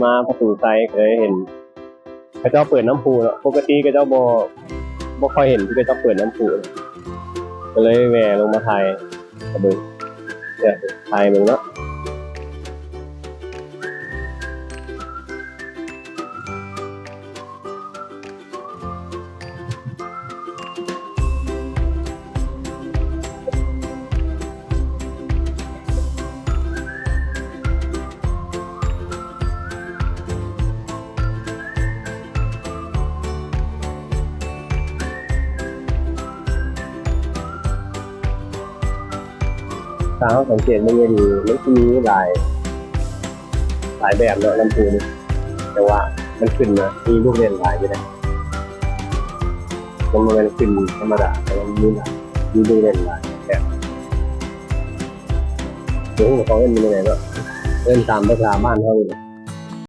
ມາປະຕູໄຊກໍເລີຍເຫັນເຂົາເຈົ້າເປີດນ້ຳພຸເນາະ, ປົກກະຕິເຂົາເຈົ້າບໍ່ ບໍ່ຄ່ອຍເຫັນທີ່ເຂົາເຈົ້າເປີດນ້ຳພຸ, ກໍເລີຍແວ່ລົງມາຖ່າຍໃຫ້ເບິ່ງ ຖ່າຍໃຫ້ເບິ່ງເນາະ. ຖ້າເຮົາສັງເກດເບິ່ງດີໆ ມັນຊິມີຫຼາຍ ຫຼາຍແບບເນາະ ນ້ຳພຸນີ້, ແຕ່ວ່າມັນຂຶ້ນມາມີລູກເຫຼັ້ນຫຼາຍຢູ່ເດ້, ມັນບໍ່ແມ່ນຂຶ້ນທຳມະດາ, ແຕ່ວ່າມັນມີຫຼາຍ ມີລູກເຫຼັ້ນຫຼາຍແບບ. ບໍ່ຮູ້ເຂົາເອີ້ນມັນຈັ່ງໃດເນາະ, ເອີ້ນຕາມພາສາບ້ານເຮົານີ້ແຫຼະ.